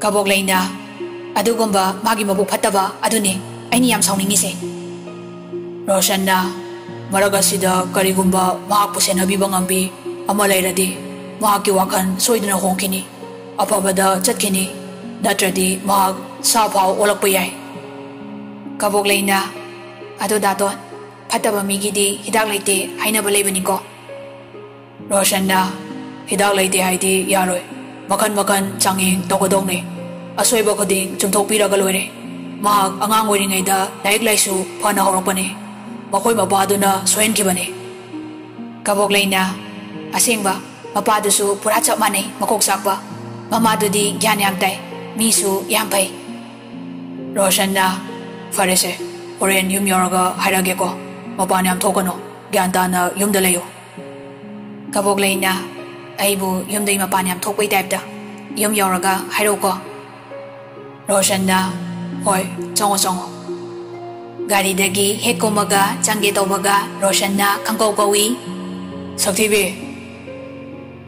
ꯀꯕꯣꯛꯂꯩꯅ, "ꯑꯗꯨꯒꯨꯝꯕ ꯃꯥꯒꯤ ꯃꯕꯨꯛ ꯐꯠꯇꯕ ꯑꯗꯨꯅꯤ ꯑꯩꯅ ꯌꯥꯝ ꯁꯥꯎꯅꯤꯡꯉꯤꯁꯦ꯫" ꯔꯣꯁꯟꯅ, "ꯃꯔꯛ ꯑꯁꯤꯗ ꯀꯔꯤꯒꯨꯝꯕ ꯃꯍꯥꯛꯄꯨ ꯁꯦꯟꯅꯕꯤꯕ ꯉꯝꯕꯤ ꯑꯃ ꯂꯩꯔꯗꯤ ꯃꯍꯥꯛꯀꯤ ꯋꯥꯈꯜ ꯁꯣꯏꯗꯅ ꯍꯣꯡꯈꯤꯅꯤ, ꯑꯐꯕꯗ ꯆꯠꯈꯤꯅꯤ, ꯅꯠꯇ꯭ꯔꯗꯤ ꯃꯍꯥꯛ ꯁꯥ ꯐꯥꯎ ꯑꯣꯜꯂꯛꯄ ꯌꯥꯏ꯫" ꯀꯕꯣꯛꯂꯩꯅ, "ꯑꯗꯣ ꯗꯥꯇꯣꯟ, ꯐꯠꯇꯕ ꯃꯤꯒꯤꯗꯤ ꯍꯤꯗꯥꯛ ꯂꯩꯇꯦ ꯍꯥꯏꯅꯕ ꯂꯩꯕꯅꯤꯀꯣ꯫" ꯔꯣꯁꯟꯅ, "ꯍꯤꯗꯥꯛ ꯂꯩꯇꯦ ꯍꯥꯏꯗꯤ ꯌꯥꯔꯣꯏ꯫ ꯃꯈꯟ ꯃꯈꯟ ꯆꯥꯡꯌꯦꯡ ꯇꯧꯒꯗꯧꯅꯤ꯫ ꯑꯁꯣꯏꯕ ꯈꯨꯗꯤꯡ ꯆꯨꯝꯊꯣꯛꯄꯤꯔꯒ ꯂꯣꯏꯔꯦ꯫ ꯃꯍꯥꯛ ꯑꯉꯥꯡ ꯑꯣꯏꯔꯤꯉꯩꯗ ꯂꯥꯏꯔꯤꯛ ꯂꯥꯏꯁꯨ ꯐꯅ ꯍꯧꯔꯛꯄꯅꯤ꯫ ꯃꯈꯣꯏ ꯃꯄꯥꯗꯨꯅ ꯁꯣꯏꯍꯟꯈꯤꯕꯅꯤ꯫" ꯀꯕꯣꯛꯂꯩꯅ, "ꯑꯁꯦꯡꯕ, ꯃꯄꯥꯗꯨꯁꯨ ꯄꯨꯔꯥ ꯆꯞ ꯃꯥꯟꯅꯩ, ꯃꯀꯣꯛ ꯆꯥꯛꯄ꯫ ꯃꯃꯥꯗꯨꯗꯤ ꯒ꯭ꯌꯥꯟ ꯌꯥꯝ ꯇꯥꯏ, ꯃꯤꯁꯨ ꯌꯥꯝ ꯐꯩ꯫" ꯔꯣꯁꯟꯅ, "ꯐꯔꯦꯁꯦ, ꯍꯣꯔꯦꯟ ꯌꯨꯝ ꯌꯧꯔꯒ ꯍꯥꯏꯔꯛꯑꯒꯦꯀꯣ꯫ ꯃꯄꯥꯟ ꯌꯥꯝ ꯊꯣꯛꯀꯅꯨ, ꯒ꯭ꯌꯥꯟ ꯇꯥꯅ ꯌꯨꯝꯗ ꯂꯩꯌꯨ꯫" ꯀꯕꯣꯛꯂꯩꯅ, "ꯑꯩꯕꯨ ꯌꯨꯝꯗꯩ ꯃꯄꯥꯟ ꯌꯥꯝ ꯊꯣꯛꯄꯩ ꯇꯥꯏꯞꯇ꯫ ꯌꯨꯝ ꯌꯧꯔꯒ ꯍꯥꯏꯔꯛꯎꯀꯣ꯫" ꯔꯣꯁꯟꯅ, "ꯍꯣꯏ, ꯆꯪꯉꯣ, ꯆꯪꯉꯣ꯫" ꯒꯥꯔꯤꯗꯒꯤ ꯍꯦꯛ ꯀꯨꯝꯃꯒ ꯆꯪꯒꯦ ꯇꯧꯕꯒ ꯔꯣꯁꯟꯅ ꯈꯪꯀꯧ ꯀꯧꯏ, "ꯁꯛꯊꯤꯕꯤ!"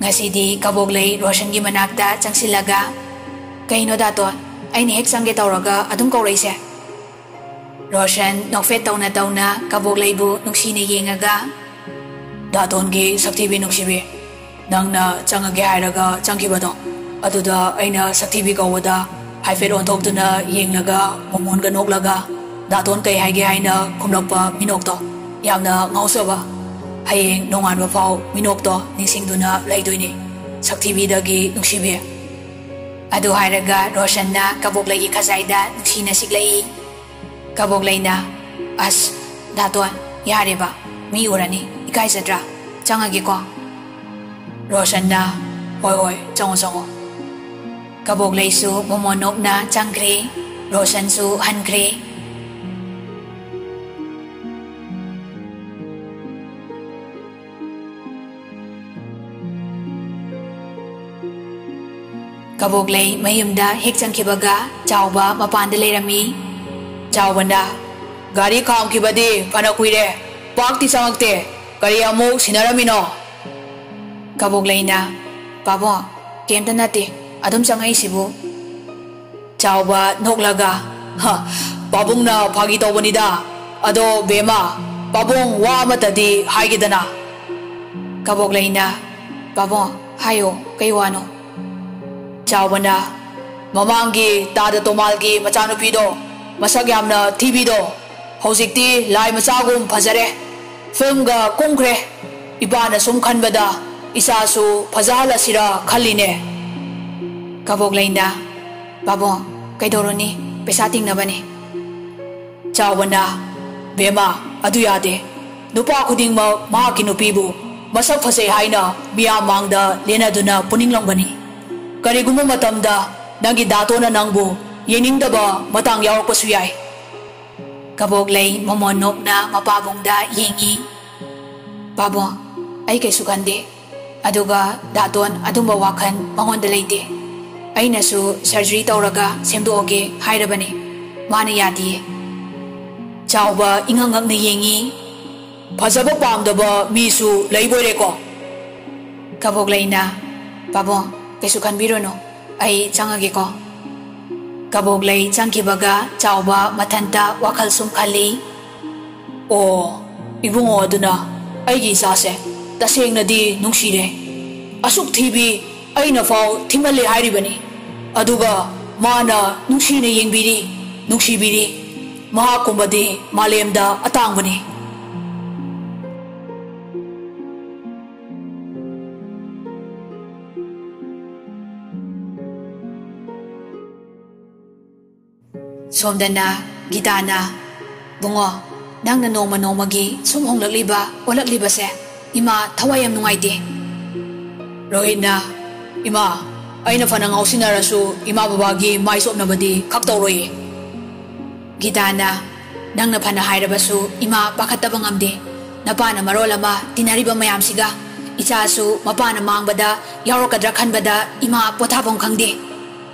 ꯉꯁꯤꯗꯤ ꯀꯕꯣꯛꯂꯩ ꯔꯣꯁꯟꯒꯤ ꯃꯅꯥꯛꯇ ꯆꯪꯁꯤꯜꯂꯒ, "ꯀꯩꯅꯣ ꯗꯥꯇꯣꯟ, ꯑꯩꯅ ꯍꯦꯛ ꯆꯪꯒꯦ ꯇꯧꯔꯒ ꯑꯗꯨꯝ ꯀꯧꯔꯛꯏꯁꯦ?" ꯔꯣꯁꯟ ꯅꯣꯛꯐꯦꯠ ꯇꯧꯅ ꯇꯧꯅ ꯀꯕꯣꯛꯂꯩꯕꯨ ꯅꯨꯡꯁꯤꯅ ꯌꯦꯡꯉꯒ, "ꯗꯥꯇꯣꯟꯒꯤ ꯁꯛꯊꯤꯕꯤ ꯅꯨꯡꯁꯤꯕꯤ, ꯅꯪꯅ ꯆꯪꯉꯒꯦ ꯍꯥꯏꯔꯒ ꯆꯪꯈꯤꯕꯗꯣ, ꯑꯗꯨꯗ ꯑꯩꯅ ꯁꯛꯊꯤꯕꯤ ꯀꯧꯕꯗ ꯍꯥꯏꯐꯦꯠ ꯑꯣꯟꯊꯣꯛꯇꯨꯅ ꯌꯦꯡꯂꯒ, ꯃꯣꯃꯣꯟꯒ ꯅꯣꯛꯂꯒ, ꯗꯥꯇꯣꯟ ꯀꯩ ꯍꯥꯏꯒꯦ ꯍꯥꯏꯅ ꯈꯨꯝꯂꯛꯄ ꯃꯤꯅꯣꯛꯇꯣ, ꯌꯥꯝꯅ ꯉꯥꯎꯖꯕ꯫ ꯍꯌꯦꯡ ꯅꯣꯡꯉꯥꯟꯕ ꯐꯥꯎ ꯃꯤꯅꯣꯛꯇꯣ ꯅꯤꯡꯁꯤꯡꯗꯨꯅ ꯂꯩꯗꯣꯏꯅꯤ, ꯁꯛꯊꯤꯕꯤꯗꯒꯤ ꯅꯨꯡꯁꯤꯕꯤ꯫" ꯑꯗꯨ ꯍꯥꯏꯔꯒ ꯔꯣꯁꯟꯅ ꯀꯕꯣꯛꯂꯩꯒꯤ ꯈꯖꯥꯏꯗ ꯅꯨꯡꯁꯤꯅ ꯁꯤꯛꯂꯛꯏ꯫ ꯀꯕꯣꯛꯂꯩꯅ, "ꯑꯁ, ꯗꯥꯇꯣꯟ, ꯌꯥꯔꯦꯕ, ꯃꯤ ꯎꯔꯅꯤ, ꯏꯀꯥꯏꯖꯗ꯭ꯔꯥ? ꯆꯪꯉꯒꯦꯀꯣ?" ꯔꯣꯁꯟꯅ, "ꯍꯣꯏ, ꯍꯣꯏ, ꯆꯪꯉꯣ, ꯆꯪꯉꯣ꯫" ꯀꯕꯣꯛꯂꯩꯁꯨ ꯃꯣꯃꯣꯟ ꯅꯣꯛꯅ ꯆꯪꯈ꯭ꯔꯦ꯫ ꯔꯣꯁꯟꯁꯨ ꯍꯟꯈ꯭ꯔꯦ꯫ ꯀꯕꯣꯛꯂꯩ ꯃꯌꯨꯝꯗ ꯍꯦꯛ ꯆꯪꯈꯤꯕꯒ ꯆꯥꯎꯕ ꯃꯄꯥꯟꯗ ꯂꯩꯔꯝꯃꯤ꯫ ꯆꯥꯎꯕꯅ, "ꯒꯥꯔꯤ ꯈꯥꯝꯈꯤꯕꯗꯤ ꯐꯅ ꯀꯨꯏꯔꯦ, ꯄꯥꯛꯇꯤ ꯆꯪꯉꯛꯇꯦ, ꯀꯔꯤ ꯑꯃꯨꯛ ꯁꯤꯟꯅꯔꯝꯃꯤꯅꯣ?" ꯀꯕꯣꯛꯂꯩꯅ, "ꯄꯥꯕꯨꯡ, ꯀꯩꯝꯇ ꯅꯠꯇꯦ, ꯑꯗꯨꯝ ꯆꯪꯉꯛꯏꯁꯤꯕꯨ꯫" ꯆꯥꯎꯕ ꯅꯣꯛꯂꯒ, "ꯍ, ꯄꯥꯕꯨꯡꯅ ꯐꯥꯒꯤ ꯇꯧꯕꯅꯤꯗ꯫ ꯑꯗꯣ ꯕꯦꯝꯃ, ꯄꯥꯕꯨꯡ ꯋꯥ ꯑꯃꯇꯗꯤ ꯍꯥꯏꯒꯦꯗꯅ꯫" ꯀꯕꯣꯛꯂꯩꯅ, "ꯄꯥꯕꯨꯡ, ꯍꯥꯏꯌꯣ, ꯀꯩ ꯋꯥꯅꯣ?" ꯆꯥꯎꯕꯅ, "ꯃꯃꯥꯡꯒꯤ ꯇꯥꯗ ꯇꯣꯃꯥꯜꯒꯤ ꯃꯆꯥꯅꯨꯄꯤꯗꯣ ꯃꯁꯛ ꯌꯥꯝꯅ ꯊꯤꯕꯤꯗꯣ ꯍꯧꯖꯤꯛꯇꯤ ꯂꯥꯏ ꯃꯆꯥꯒꯨꯝ ꯐꯖꯔꯦ꯫ ꯐꯤꯜꯝꯒ ꯀꯨꯝꯈ꯭ꯔꯦ꯫ ꯏꯄꯥꯅ ꯁꯨꯝ ꯈꯟꯕꯗ ꯏꯆꯥꯁꯨ ꯐꯖꯍꯜꯂꯁꯤꯔ ꯈꯜꯂꯤꯅꯦ꯫" ꯀꯕꯣꯛꯂꯩꯅ, "ꯄꯥꯕꯨꯡ, ꯀꯩꯗꯧꯔꯨꯅꯤ? ꯄꯩꯁꯥ ꯇꯤꯡꯅꯕꯅꯤ꯫" ꯆꯥꯎꯕꯅ, "ꯕꯦꯝꯃ, ꯑꯗꯨ ꯌꯥꯗꯦ꯫ ꯅꯨꯄꯥ ꯈꯨꯗꯤꯡꯃꯛ ꯃꯍꯥꯛꯀꯤ ꯅꯨꯄꯤꯕꯨ ꯃꯁꯛ ꯐꯖꯩ ꯍꯥꯏꯅ ꯃꯤꯌꯥꯝ ꯃꯥꯡꯗ ꯂꯦꯟꯅꯗꯨꯅ ꯄꯨꯅꯤꯡꯂꯝꯒꯅꯤ꯫ ꯀꯔꯤꯒꯨꯝꯕ ꯃꯇꯝꯗ ꯅꯪꯒꯤ ꯗꯥꯇꯣꯅ ꯅꯪꯕꯨ ꯌꯦꯡꯅꯤꯡꯗꯕ ꯃꯇꯥꯡ ꯌꯥꯎꯔꯛꯄꯁꯨ ꯌꯥꯏ꯫" ꯀꯕꯣꯛꯂꯩ ꯃꯣꯃꯣꯟ ꯅꯣꯛꯅ ꯃꯄꯥꯕꯨꯡꯗ ꯌꯦꯡꯉꯤ꯫ "ꯄꯥꯕꯨꯡ, ꯑꯩ ꯀꯩꯁꯨ ꯈꯟꯗꯦ꯫ ꯑꯗꯨꯒ ꯗꯥꯇꯣꯟ ꯑꯗꯨꯝꯕ ꯋꯥꯈꯜ ꯃꯉꯣꯟꯗ ꯂꯩꯇꯦ꯫ ꯑꯩꯅꯁꯨ ꯁꯔꯖꯔꯤ ꯇꯧꯔꯒ ꯁꯦꯝꯗꯣꯛꯑꯒꯦ ꯍꯥꯏꯔꯕꯅꯦ꯫ ꯃꯥꯅ ꯌꯥꯗꯤꯌꯦ꯫" ꯆꯥꯎꯕ ꯏꯉꯛ ꯉꯛꯅ ꯌꯦꯡꯉꯤ꯫ "ꯐꯖꯕ ꯄꯥꯝꯗꯕ ꯃꯤꯁꯨ ꯂꯩꯕꯣꯏꯔꯦꯀꯣ?" ꯀꯕꯣꯛꯂꯩꯅ, "ꯄꯥꯕꯨꯡ, ꯀꯩꯁꯨ ꯈꯟꯕꯤꯔꯨꯅꯨ, ꯑꯩ ꯆꯪꯉꯒꯦꯀꯣ꯫" ꯀꯕꯣꯛꯂꯩ ꯆꯪꯈꯤꯕꯒ ꯆꯥꯎꯕ ꯃꯊꯟꯇ ꯋꯥꯈꯜ ꯁꯨꯝ ꯈꯜꯂꯤ꯫ "ꯑꯣ, ꯏꯕꯨꯡꯉꯣ ꯑꯗꯨꯅ ꯑꯩꯒꯤ ꯏꯆꯥꯁꯦ ꯇꯁꯦꯡꯅꯗꯤ ꯅꯨꯡꯁꯤꯔꯦ꯫ ꯑꯁꯨꯛ ꯊꯤꯕꯤ ꯑꯩꯅ ꯐꯥꯎ ꯊꯤꯃꯜꯂꯦ ꯍꯥꯏꯔꯤꯕꯅꯤ꯫ ꯑꯗꯨꯒ ꯃꯥꯅ ꯅꯨꯡꯁꯤꯅ ꯌꯦꯡꯕꯤꯔꯤ, ꯅꯨꯡꯁꯤꯕꯤꯔꯤ꯫ ꯃꯍꯥꯛꯀꯨꯝꯕꯗꯤ ꯃꯥꯂꯦꯝꯗ ꯑꯇꯥꯡꯕꯅꯤ꯫" ꯁꯣꯝꯗꯅ ꯒꯤꯇꯥꯅ, "ꯕꯨꯡꯉꯣ, ꯅꯪꯅ ꯅꯣꯡꯃ ꯅꯣꯡꯃꯒꯤ ꯁꯨꯝ ꯍꯣꯡꯂꯛꯂꯤꯕ, ꯑꯣꯜꯂꯛꯂꯤꯕꯁꯦ ꯏꯃꯥ ꯊꯋꯥꯏ ꯌꯥꯝ ꯅꯨꯡꯉꯥꯏꯇꯦ꯫" ꯔꯣꯍꯤꯠꯅ, "ꯏꯃꯥ, ꯑꯩꯅ ꯐꯅ ꯉꯥꯎꯁꯤꯟꯅꯔꯁꯨ ꯏꯃꯥ ꯕꯕꯥꯒꯤ ꯃꯥꯏ ꯆꯣꯞꯅꯕꯗꯤ ꯈꯛ ꯇꯧꯔꯣꯏꯌꯦ꯫" ꯒꯤꯇꯥꯅ, "ꯅꯪꯅ ꯐꯅ ꯍꯥꯏꯔꯕꯁꯨ ꯏꯃꯥ ꯄꯥꯈꯠꯇꯕ ꯉꯝꯗꯦ꯫ ꯅꯄꯥꯅ ꯃꯔꯣꯜ ꯑꯃ ꯇꯤꯟꯅꯔꯤꯕ ꯃꯌꯥꯝꯁꯤꯒ, ꯏꯆꯥꯁꯨ ꯃꯄꯥꯅ ꯃꯥꯡꯕꯗ ꯌꯥꯎꯔꯛꯀꯗ꯭ꯔꯥ ꯈꯟꯕꯗ ꯏꯃꯥ ꯄꯣꯊꯥꯐꯝ ꯈꯪꯗꯦ꯫"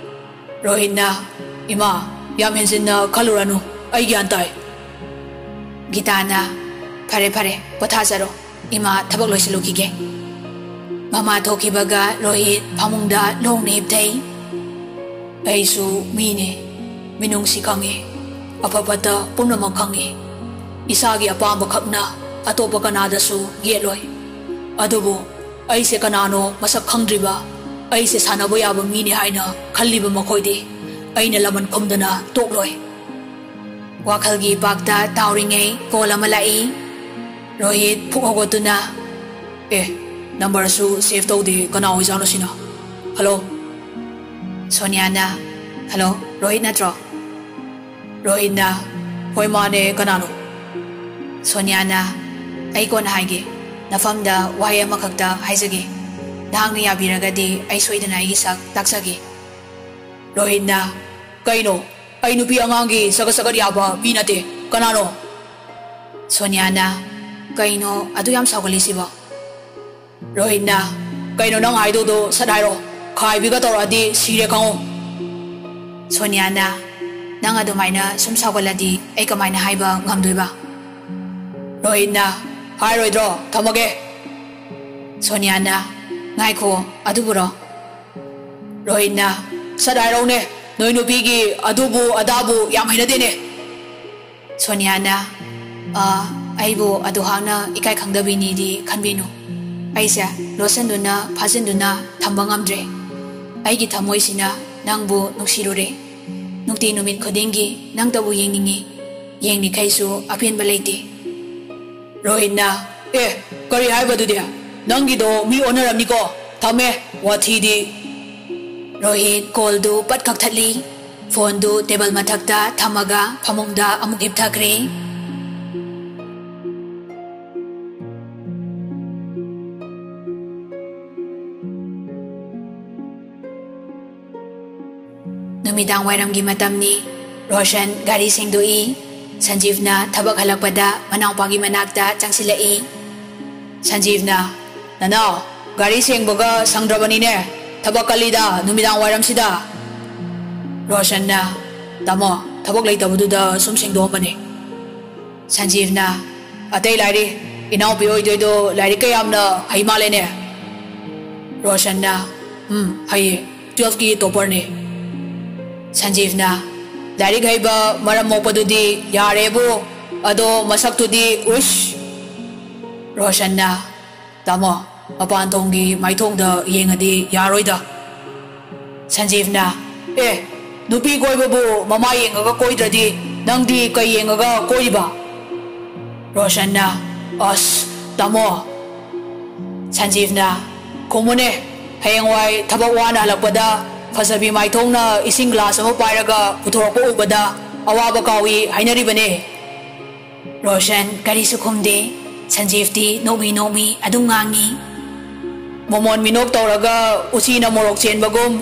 ꯔꯣꯍꯤꯠꯅ, "ꯏꯃꯥ, ꯌꯥꯝ ꯍꯦꯟꯖꯤꯟꯅ ꯈꯜꯂꯨꯔꯅꯨ, ꯑꯩ ꯒ꯭ꯌꯥꯟ ꯇꯥꯏ꯫" ꯒꯤꯇꯥꯅ, "ꯐꯔꯦ ꯐꯔꯦ, ꯄꯣꯊꯥꯖꯔꯣ, ꯏꯃꯥ ꯊꯕꯛ ꯂꯣꯏꯁꯤꯜꯂꯨꯈꯤꯒꯦ꯫" ꯃꯃꯥ ꯊꯣꯛꯈꯤꯕꯒ ꯔꯣꯍꯤꯠ ꯐꯃꯨꯡꯗ ꯂꯣꯡꯅ ꯍꯤꯞꯊꯩ꯫ "ꯑꯩꯁꯨ ꯃꯤꯅꯦ, ꯃꯤꯅꯨꯡꯁꯤ ꯈꯪꯉꯤ, ꯑꯐ ꯐꯠꯇ ꯄꯨꯝꯅꯃꯛ ꯈꯪꯉꯤ꯫ ꯏꯁꯥꯒꯤ ꯑꯄꯥꯝꯕ ꯈꯛꯅ ꯑꯇꯣꯞꯄ ꯀꯅꯥꯗꯁꯨ ꯌꯦꯠꯂꯣꯏ꯫ ꯑꯗꯨꯕꯨ ꯑꯩꯁꯦ ꯀꯅꯥꯅꯣ ꯃꯁꯛ ꯈꯪꯗ꯭ꯔꯤꯕ, ꯑꯩꯁꯦ ꯁꯥꯟꯅꯕ ꯌꯥꯕ ꯃꯤꯅꯤ ꯍꯥꯏꯅ ꯈꯜꯂꯤꯕ ꯃꯈꯣꯏꯗꯤ ꯑꯩꯅ ꯂꯃꯟ ꯈꯨꯝꯗꯅ ꯇꯣꯛꯂꯣꯏ꯫" ꯋꯥꯈꯜꯒꯤ ꯏꯄꯥꯛꯇ ꯇꯥꯎꯔꯤꯉꯩ ꯀꯣꯜ ꯑꯃ ꯂꯥꯛꯏ꯫ ꯔꯣꯍꯤꯠ ꯐꯨꯛ ꯍꯧꯒꯠꯇꯨꯅ, "ꯑꯦ, ꯅꯝꯕꯔꯁꯨ ꯁꯦꯚ ꯇꯧꯗꯦ, ꯀꯅꯥ ꯑꯣꯏꯖꯥꯠꯅꯣ ꯁꯤꯅ? ꯍꯜꯂꯣ?" ꯁꯣꯅꯤꯌꯥꯅ, "ꯍꯜꯂꯣ, ꯔꯣꯍꯤꯠ ꯅꯠꯇ꯭ꯔꯣ?" ꯔꯣꯍꯤꯠꯅ, "ꯍꯣꯏ, ꯃꯥꯅꯦ, ꯀꯅꯥꯅꯣ?" ꯁꯣꯅꯤꯌꯥꯅ, "ꯑꯩ ꯀꯣꯟꯅ ꯍꯥꯏꯒꯦ, ꯅꯐꯝꯗ ꯋꯥꯍꯩ ꯑꯃꯈꯛꯇ ꯍꯥꯏꯖꯒꯦ꯫ ꯅꯍꯥꯛꯅ ꯌꯥꯕꯤꯔꯒꯗꯤ ꯑꯩ ꯁꯣꯏꯗꯅ ꯑꯩꯒꯤ ꯁꯛ ꯇꯥꯛꯆꯒꯦ꯫" ꯔꯣꯍꯤꯠꯅ, "ꯀꯩꯅꯣ? ꯑꯩ ꯅꯨꯄꯤ ꯑꯉꯥꯡꯒꯤ ꯁꯒꯠ ꯁꯒꯠ ꯌꯥꯕ ꯃꯤ ꯅꯠꯇꯦ꯫ ꯀꯅꯥꯅꯣ?" ꯁꯣꯅꯤꯌꯥꯅ, "ꯀꯩꯅꯣ ꯑꯗꯨ ꯌꯥꯝ ꯁꯥꯎꯒꯠꯂꯤꯁꯤꯕꯣ?" ꯔꯣꯍꯤꯠꯅ, "ꯀꯩꯅꯣ ꯅꯪ ꯍꯥꯏꯗꯧꯗꯣ ꯁꯠ ꯍꯥꯏꯔꯣ꯫ ꯈꯥꯏꯕꯤꯒ ꯇꯧꯔꯛꯑꯗꯤ ꯁꯤꯔꯦ ꯈꯪꯉꯨ꯫" ꯁꯣꯅꯤꯌꯥꯅ, "ꯅꯪ ꯑꯗꯨꯃꯥꯏꯅ ꯁꯨꯝ ꯁꯥꯎꯒꯠꯂꯗꯤ ꯑꯩ ꯀꯃꯥꯏꯅ ꯍꯥꯏꯕ ꯉꯝꯗꯣꯏꯕ?" ꯔꯣꯍꯤꯠꯅ, "ꯍꯥꯏꯔꯣꯏꯗ꯭ꯔꯣ? ꯊꯝꯃꯒꯦ꯫" ꯁꯣꯅꯤꯌꯥꯅ, "ꯉꯥꯏꯈꯣ, ꯑꯗꯨꯕꯨꯔꯣ?" ꯔꯣꯍꯤꯠꯅ, "ꯁꯠ ꯍꯥꯏꯔꯧꯅꯦ, ꯅꯣꯏ ꯅꯨꯄꯤꯒꯤ ꯑꯗꯨꯕꯨ ꯑꯗꯥꯕꯨ ꯌꯥꯝ ꯍꯩꯅꯗꯦꯅꯦ꯫" ꯁꯣꯅꯤꯌꯥꯅ, "ꯑ, ꯑꯩꯕꯨ ꯑꯗꯨꯍꯥꯛꯅ ꯏꯀꯥꯏ ꯈꯪꯗꯕꯤꯅꯤꯗꯤ ꯈꯟꯕꯤꯅꯨ꯫ ꯑꯩꯁꯦ ꯂꯣꯠꯁꯤꯟꯗꯨꯅ ꯐꯥꯖꯤꯟꯗꯨꯅ ꯊꯝꯕ ꯉꯝꯗ꯭ꯔꯦ꯫ ꯑꯩꯒꯤ ꯊꯃꯣꯏꯁꯤꯅ ꯅꯪꯕꯨ ꯅꯨꯡꯁꯤꯔꯨꯔꯦ꯫ ꯅꯨꯡꯇꯤ ꯅꯨꯃꯤꯠ ꯈꯨꯗꯤꯡꯒꯤ ꯅꯪꯇꯕꯨ ꯌꯦꯡꯅꯤꯡꯏ꯫ ꯌꯦꯡꯂꯤꯈꯩꯁꯨ ꯑꯄꯦꯟꯕ ꯂꯩꯇꯦ꯫" ꯔꯣꯍꯤꯠꯅ, "ꯑꯦ, ꯀꯔꯤ ꯍꯥꯏꯕꯗꯨꯗꯤ? ꯅꯪꯒꯤꯗꯣ ꯃꯤ ꯑꯣꯟꯅꯔꯝꯅꯤꯀꯣ꯫ ꯊꯝꯃꯦ, ꯋꯥꯊꯤꯗꯤ꯫" ꯔꯣꯍꯤꯠ ꯀꯣꯜꯗꯨ ꯄꯠ ꯀꯛꯊꯠꯂꯤ꯫ ꯐꯣꯟꯗꯨ ꯇꯦꯕꯜ ꯃꯊꯛꯇ ꯊꯝꯃꯒ ꯐꯃꯨꯡꯗ ꯑꯃꯨꯛ ꯍꯤꯞꯊꯈ꯭ꯔꯦ꯫ ꯅꯨꯃꯤꯗꯥꯡ ꯋꯥꯏꯔꯝꯒꯤ ꯃꯇꯝꯅꯤ꯫ ꯔꯣꯁꯟ ꯒꯥꯔꯤ ꯁꯦꯡꯗꯣꯛꯏ꯫ ꯁꯟꯖꯤꯕꯅ ꯊꯕꯛ ꯍꯜꯂꯛꯄꯗ ꯃꯅꯥꯎꯄꯥꯒꯤ ꯃꯅꯥꯛꯇ ꯆꯪꯁꯤꯜꯂꯛꯏ꯫ ꯁꯟꯖꯤꯕꯅ, "ꯅꯅꯥꯎ, ꯒꯥꯔꯤ ꯁꯦꯡꯕꯒ ꯁꯪꯗ꯭ꯔꯕꯅꯤꯅꯦ, ꯊꯕꯛ ꯀꯜꯂꯤꯗ ꯅꯨꯃꯤꯗꯥꯡ ꯋꯥꯏꯔꯝꯁꯤꯗ?" ꯔꯣꯁꯟꯅ, "ꯇꯥꯃꯣ, ꯊꯕꯛ ꯂꯩꯇꯕꯗꯨꯗ ꯁꯨꯝ ꯁꯦꯡꯗꯣꯛꯑꯝꯕꯅꯦ꯫" ꯁꯟꯖꯤꯕꯅ, "ꯑꯇꯩ ꯂꯥꯏꯔꯤ, ꯏꯅꯥꯎꯄꯤ ꯑꯣꯏꯗꯣꯏꯗꯣ ꯂꯥꯏꯔꯤꯛ ꯀꯌꯥꯝꯅ ꯍꯩ ꯃꯥꯜꯂꯦꯅꯦ꯫" ꯔꯣꯁꯟꯅ, "ꯎꯝ, ꯍꯩꯌꯦ, ꯇꯨꯌꯦꯜꯐꯀꯤ ꯇꯣꯄꯔꯅꯦ꯫" ꯁꯟꯖꯤꯕꯅ, "ꯂꯥꯏꯔꯤꯛ ꯍꯩꯕ ꯃꯔꯝ ꯃꯣꯛꯄꯗꯨꯗꯤ ꯌꯥꯔꯦꯕꯨ, ꯑꯗꯣ ꯃꯁꯛꯇꯨꯗꯤ ꯎꯏꯁ!" ꯔꯣꯁꯟꯅ, "ꯇꯥꯃꯣ, ꯃꯄꯥꯟ ꯊꯣꯡꯒꯤ ꯃꯥꯏꯊꯣꯡꯗ ꯌꯦꯡꯉꯗꯤ ꯌꯥꯔꯣꯏꯗ꯫" ꯁꯟꯖꯤꯕꯅ, "ꯑꯦ, ꯅꯨꯄꯤ ꯀꯣꯏꯕꯕꯨ ꯃꯃꯥ ꯌꯦꯡꯉꯒ ꯀꯣꯏꯗ꯭ꯔꯗꯤ ꯅꯪꯗꯤ ꯀꯩ ꯌꯦꯡꯉꯒ ꯀꯣꯏꯔꯤꯕ?" ꯔꯣꯁꯟꯅ, "ꯑꯁ, ꯇꯥꯃꯣ꯫" ꯁꯟꯖꯤꯕꯅ, "ꯈꯨꯝꯃꯨꯅꯦ, ꯍꯌꯦꯡꯋꯥꯏ ꯊꯕꯛ ꯋꯥꯅ ꯍꯜꯂꯛꯄꯗ ꯐꯖꯕꯤ ꯃꯥꯏꯊꯣꯡꯅ ꯏꯁꯤꯡ ꯒ꯭ꯂꯥꯁ ꯑꯃ ꯄꯥꯏꯔꯒ ꯄꯨꯊꯣꯔꯛꯄ ꯎꯕꯗ ꯑꯋꯥꯕ ꯀꯥꯎꯏ ꯍꯥꯏꯅꯔꯤꯕꯅꯦ꯫" ꯔꯣꯁꯟ ꯀꯔꯤꯁꯨ ꯈꯨꯝꯗꯦ꯫ ꯁꯟꯖꯤꯕꯇꯤ ꯅꯣꯛꯃꯤ ꯅꯣꯛꯃꯤ ꯑꯗꯨꯝ ꯉꯥꯡꯉꯤ꯫ ꯃꯣꯃꯣꯟ ꯃꯤꯅꯣꯛ ꯇꯧꯔꯒ ꯎꯆꯤꯅ ꯃꯣꯔꯣꯛ ꯆꯦꯟꯕꯒꯨꯝ,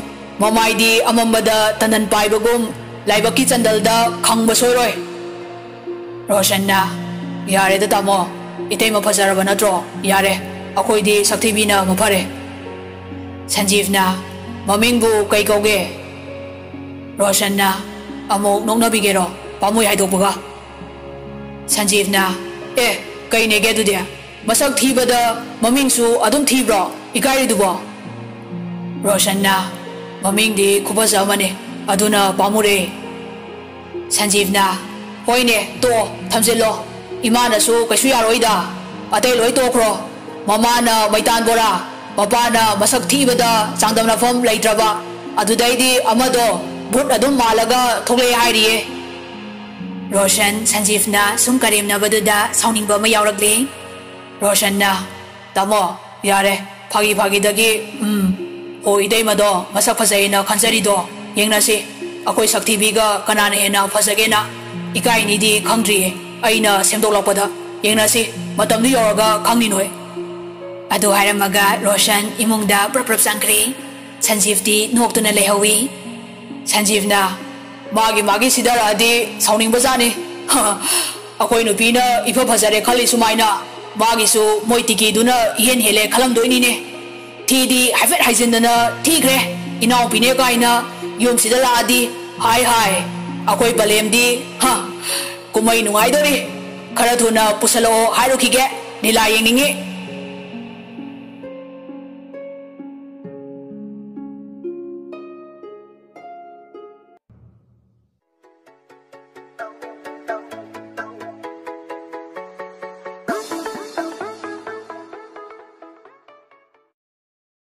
ꯃꯃꯥꯏꯗꯤ ꯑꯃꯝꯕꯗ ꯇꯅꯟ ꯄꯥꯏꯕꯒꯨꯝ, ꯂꯥꯏꯕꯛꯀꯤ ꯆꯟꯗꯜꯗ ꯈꯪꯕ ꯁꯣꯏꯔꯣꯏ꯫ ꯔꯣꯁꯟꯅ, "ꯌꯥꯔꯦꯗ ꯇꯥꯃꯣ, ꯏꯇꯩꯃ ꯐꯖꯔꯕ ꯅꯠꯇ꯭ꯔꯣ? ꯌꯥꯔꯦ, ꯑꯩꯈꯣꯏꯗꯤ ꯁꯛꯊꯤꯕꯤꯅ ꯃꯐꯔꯦ꯫" ꯁꯟꯖꯤꯕꯅ, "ꯃꯃꯤꯡꯕꯨ ꯀꯩ ꯀꯧꯒꯦ?" ꯔꯣꯁꯟꯅ, "ꯑꯃꯨꯛ ꯅꯣꯛꯅꯕꯤꯒꯦꯔꯣ, ꯄꯥꯝꯃꯨꯏ ꯍꯥꯏꯗꯣꯛꯄꯒ?" ꯁꯟꯖꯤꯕꯅ, "ꯑꯦ, ꯀꯩꯅꯦꯒꯦ ꯑꯗꯨꯗꯤ? ꯃꯁꯛ ꯊꯤꯕꯗ ꯃꯃꯤꯡꯁꯨ ꯑꯗꯨꯝ ꯊꯤꯕ꯭ꯔꯣ? ꯏꯀꯥꯏꯔꯤꯗꯨꯕꯣ?" ꯔꯣꯁꯟꯅ, "ꯃꯃꯤꯡꯗꯤ ꯈꯨꯐꯖ ꯑꯃꯅꯤ, ꯑꯗꯨꯅ ꯄꯥꯝꯃꯨꯔꯦ꯫" ꯁꯟꯖꯤꯕꯅ, "ꯍꯣꯏꯅꯦ, ꯇꯣꯛꯑꯣ, ꯊꯝꯖꯤꯜꯂꯣ꯫ ꯏꯃꯥꯅꯁꯨ ꯀꯩꯁꯨ ꯌꯥꯔꯣꯏꯗ꯫ ꯑꯇꯩ ꯂꯣꯏ ꯇꯣꯛꯈ꯭ꯔꯣ꯫ ꯃꯃꯥꯅ ꯃꯩꯇꯥꯟ ꯕꯣꯔꯥ, ꯃꯄꯥꯅ ꯃꯁꯛ ꯊꯤꯕꯗ ꯆꯥꯡꯗꯝꯅꯐꯝ ꯂꯩꯇ꯭ꯔꯕ, ꯑꯗꯨꯗꯩꯗꯤ ꯑꯃꯗꯣ ꯚꯨꯠ ꯑꯗꯨꯝ ꯃꯥꯜꯂꯒ ꯊꯣꯛꯂꯛꯑꯦ ꯍꯥꯏꯔꯤꯌꯦ꯫" ꯔꯣꯁꯟ ꯁꯟꯖꯤꯕꯅ ꯁꯨꯝ ꯀꯔꯦꯝꯅꯕꯗꯨꯗ ꯁꯥꯎꯅꯤꯡꯕ ꯑꯃ ꯌꯥꯎꯔꯛꯂꯦ꯫ ꯔꯣꯁꯟꯅ, "ꯇꯥꯃꯣ, ꯌꯥꯔꯦ, ꯐꯥꯒꯤ ꯐꯥꯒꯤꯗꯒꯤ, ꯎꯝ, ꯍꯣ, ꯏꯇꯩꯃꯗꯣ ꯃꯁꯛ ꯐꯖꯩꯅ ꯈꯟꯖꯔꯤꯗꯣ, ꯌꯦꯡꯅꯁꯤ꯫ ꯑꯩꯈꯣꯏ ꯁꯛꯊꯤꯕꯤꯒ ꯀꯅꯥꯅ ꯍꯦꯟꯅ ꯐꯖꯒꯦꯅ ꯏꯀꯥꯏꯅꯤꯗꯤ ꯈꯪꯗ꯭ꯔꯤꯌꯦ꯫ ꯑꯩꯅ ꯁꯦꯝꯗꯣꯛꯂꯛꯄꯗ ꯌꯦꯡꯅꯁꯤ, ꯃꯇꯝꯗꯨ ꯌꯧꯔꯒ ꯈꯪꯅꯤ ꯅꯣꯏ꯫ ꯑꯗꯨ ꯍꯥꯏꯔꯝꯃꯒ ꯔꯣꯁꯟ ꯏꯃꯨꯡꯗ ꯄ꯭ꯔꯞ ꯄ꯭ꯔꯞ ꯆꯪꯈ꯭ꯔꯦ꯫ ꯁꯟꯖꯤꯞꯇꯤ ꯅꯣꯛꯇꯨꯅ ꯂꯩꯍꯧꯋꯤ꯫ ꯁꯟꯖꯤꯞꯅ, "ꯃꯥꯒꯤ ꯃꯥꯒꯤ ꯁꯤꯗꯔꯛꯑꯗꯤ ꯁꯥꯎꯅꯤꯡꯕꯖꯥꯠꯅꯤ꯫ ꯑꯩꯈꯣꯏ ꯅꯨꯄꯤꯅ ꯏꯐ ꯐꯖꯔꯦ ꯈꯜꯂꯤ ꯁꯨꯃꯥꯏꯅ ꯃꯥꯒꯤꯁꯨ ꯃꯣꯏ ꯇꯤꯀꯤꯗꯨꯅ ꯏꯍꯦꯟ ꯍꯦꯜꯂꯦ ꯈꯜꯂꯝꯗꯣꯏꯅꯤꯅꯦ꯫ ꯊꯤꯗꯤ ꯍꯥꯏꯐꯦꯠ ꯍꯥꯏꯖꯤꯟꯗꯅ ꯊꯤꯈ꯭ꯔꯦ, ꯏꯅꯥꯎꯄꯤꯅꯦ ꯀꯥꯏꯅ ꯌꯨꯝꯁꯤꯗ ꯂꯥꯛꯑꯗꯤ꯫ ꯍꯥꯏ ꯍꯥꯏ, ꯑꯩꯈꯣꯏ ꯄꯂꯦꯝꯗꯤ, ꯍ, ꯀꯨꯝꯍꯩ ꯅꯨꯡꯉꯥꯏꯗꯣꯔꯤ꯫ ꯈꯔ ꯊꯨꯅ ꯄꯨꯁꯜꯂꯛꯑꯣ ꯍꯥꯏꯔꯨꯈꯤꯒꯦ, ꯂꯤꯂꯥ ꯌꯦꯡꯅꯤꯡꯉꯤ"꯫